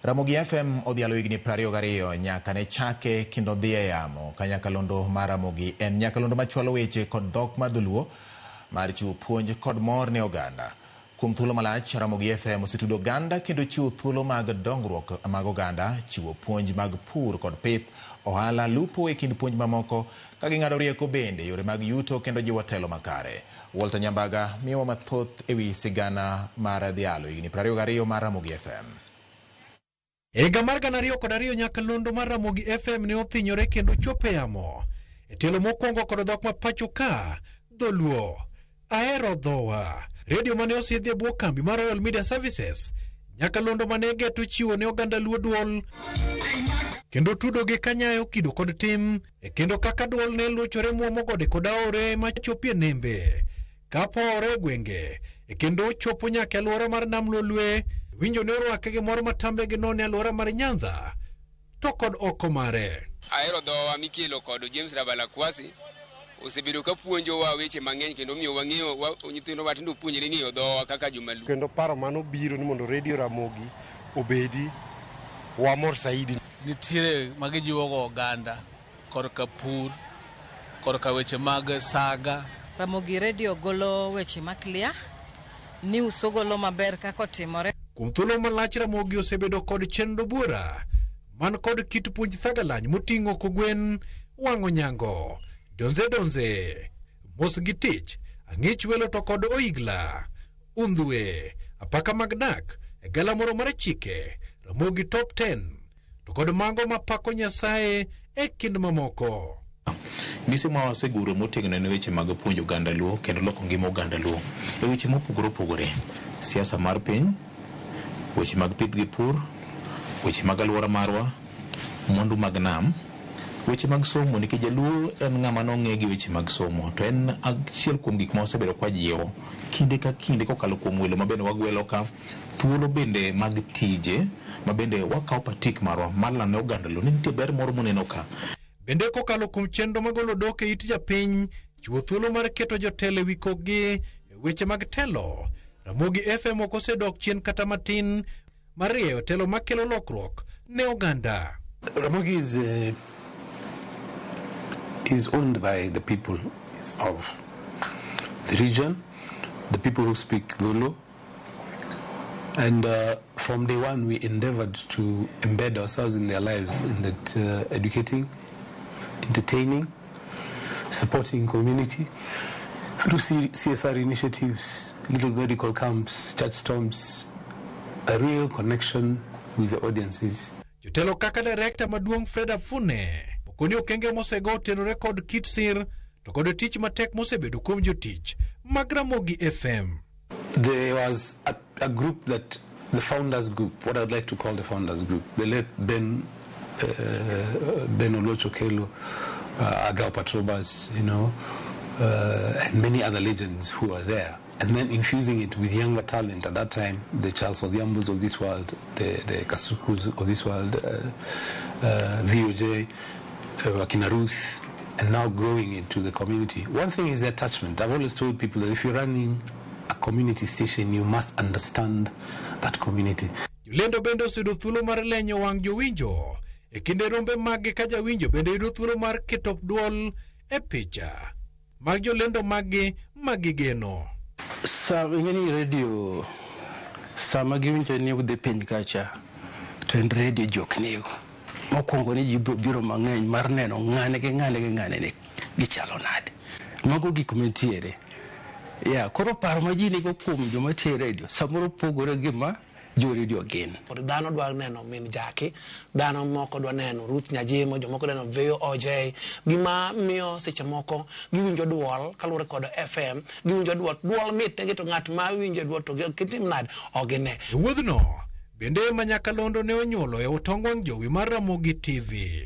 Ramogi FM odhialo higni 22 nyaka ne chake kendo dhi e yamo ka nyakalondo mar Ramogi en nyakalondo machwalo weche kod dhok mar dholuo mar chiwo puonj kod mor ne oganda. Kuom thuolo malach, Ramogi FM osetudo oganda kendo chiwo thuolo mag dongruok mag oganda, chiwo puonj mag pur kod pith, ohala, lupo e kind puonj mamoko, ka ging'ado rieko bende yore mag yuto kendo jiwo telo makare. Walter Nyambaga miyowa mathoth ewi sigana mar dhialo higni 22 mar Ramogi FM. E higa mar 2002 nyakalondo mar Ramogi FM ne othinyore kendo chopo e yamo. E tielo mokwongo kod dhok ma pacho ka, dholuo. Ahero dhowa. Redio mane osidhi e bwo kambi mar Royal Media Services, nyakalondo mane geto chiwo ne oganda luo duol kendo tudo gi kanyayo kido kod tim, e kendo kaka duol ne luchore muomo gode kod aore machopie nembe. Kapowore e gwenge, e kendo chopo nyaka e alwora mar Nam Lolwe, winjo ne orwake gi mor matamre gi nono e alwora mar Nyanza to kod oko mare. Ahero dhowa mikelo kod James Rabala Kwasi osebedo ka puonjowa weche mang'eny kendo miyo wang'eyo nyithindo matindo puonjre ng'eyo dhowa kaka jomaluo. Kendo paro mano biro ni mondo redio Ramogi obedi wamor saidi. Nitiere magijiwogo oganda korka pur, korka weche mag saga. Ramogi Radio golo weche ma clear, news ogolo maber kaka otimore. Kuom thuolo malach Ramogi osebedo kod chenro buora man kod kit puonj thagalany moting'o kogwen, wang'o nyango, donze donze, mos gi tich, ang'ich welo to kod oigla, undhwe, apaka mag dak, e galamoro mar chike, Ramogi Top 10, to kod mago mapako Nyasaye e kind mamoko. Mise ma waseguro motegno en weche mag puonjo oganda Luo kendo loko ngima oganda Luo e weche mopogore opogore, siasa mar piny, weche mag pith gi pur, weche mag alwora marwa, mwandu mag nam, weche mag somo nikech jaluo en ng'ama nong'e gi weche mag somo to en achiel kuom gik ma wasebedo kwa jiwo kinde ka kinde kokalo kuom welo ma bende wagwelo ka, thuolo bende mag tije ma bende wakawo patik marwa mar lando ne oganda Luo ni nitie ber moro moneno ka. Bende kokalo kuom chenro magolo dok e it japiny, chiwo thuolo mar keto jotelo e wi kokgi e weche mag telo, Ramogi FM ok osedok chien kata matin mar rieyo telo makelo lokruok ne oganda. Ramogi is owned by the people of the region, the people who speak Dholuo, and from day one we endeavored to embed ourselves in their lives, in that educating, entertaining, supporting community through CSR initiatives, little medical camps, church storms, a real connection with the audiences. Jotelo kaka direkta maduong' Fred Afune okoni okenge mosego otenore kod kit sir to kod tich matek mosebedo kuom jotich mag Ramogi FM. There was a group that, the founders group, what I'd like to call the founders group, the late Ben Oluoch Okello, Agao Patrobas, and many other legends who were there. And then infusing it with younger talent at that time, the Charles Odhiambos of this world, the Kasukus of this world, VOJ, Akina Ruth, and now growing it to the community. One thing is the attachment. I've always told people that if you're running a community station, you must understand that community. Jolendo bende oseyudo thuolo mar lenyo wang' jowinjo e kinde rombe maggi ka jawinjo bende yudo thuolo mar keto duol e picha mag jolendo maggi magigeno. Sa ing'eni radio sama giwinjo ni udhi piny kacha to en radio jok nigo. Mokwongo ni ji biro mang'eny mar neno ng'ane gi ng'ane gi ng'ane ni gichalo nade. Mago gik mantiere. Ya, koro paro ma ji nigo kuom joma tiyo e radio samoro pogore gi ma jo radio gin. Dhano dwa neno min Jaki, dhano moko dwa neno Ruth Nyajimo, jomoko dwa neno VOJ. Gima miyo seche moko giwinjo duol kaluwore kod FM, giwinjo duol, duol mit negi to ng'at ma winjo duol to gitim nade? Ok gine. E wuodhno bende ma nyakalondo ne onyuolo e otong wang' jowi mar Ramogi TV.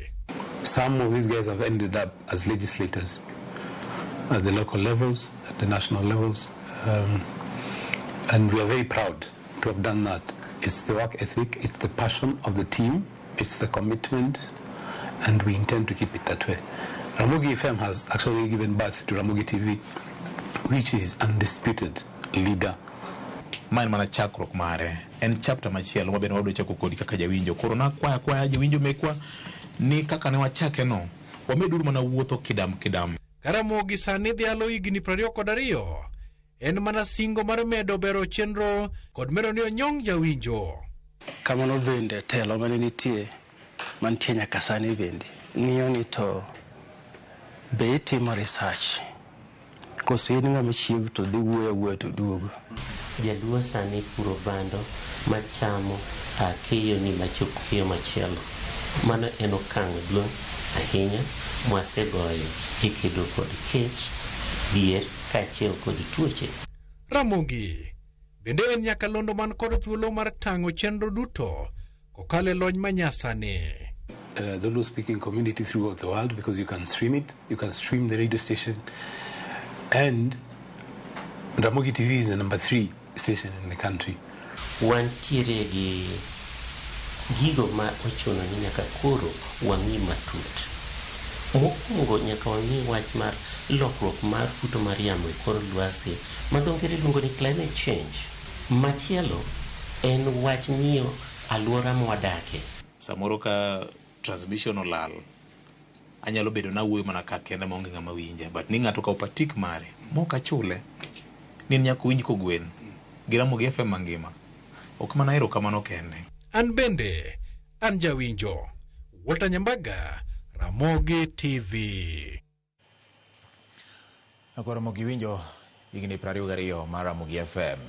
Some of these guys have ended up as legislators at the local levels, at the national levels, and we are very proud to have done that. It's the work ethic, it's the passion of the team, it's the commitment, and we intend to keep it that way. Ramogi FM has actually given birth to Ramogi TV, which is undisputed leader. Ma en mana chakruok mare. En chapter machielo ma bende wadwa chako kodi kaka jawinjo. Koro nakwaya akwaya jowinjo mekwa ni kaka ne wachake no, wameduru mana wuotho kidam kidam. Karamogi sani dhialo higni 22 en mana singo mar medo bero chenro kod medo ni onyong' jawinjo. Kamano bende telo mane nitie mantie nyaka sani bende ng'iyo ni to be itimo research koso in ng'ama chiew to dhi wuoyo awuoya to duogo. Jaluo sani puro bando machamo a keyo ni machop keyo machielo. Mano en okang' maduong' ahinya mwasegoyo e kedo kod kech, dhier kaachiel kod tuoche. Ramogi bende en nyakalondo man kod thuolo mar tang'o chenro duto kokalo e lony manyasani. The Luo speaking community throughout the world, because you can stream it, you can stream the radio station, and Ramogi TV is the number 3 station in the country. Wantiere gi gigo ma ochuno ni nyaka koro wang'i matut. Mokwongo nyaka wang'i wach mar lokruok mar futo mar yamo e kor lwasi ma dho ngere luongo ni climate change. Machielo en wach ng'iyo alwora mwadake. Samoro ka transmission olal, anyalo bedo nawuoyo mana ka kenda maonge ng'ama winja, but ni ng'ato okawo patik mare mok achule ni en nyaka owinj kogwen gi Ramogi FM mangima. Ok mana erokamano kende. An bende an jawinjo Walter Nyambaga, Ramogi TV. Koro Ramogi winjo higni 22 mar Ramogi FM.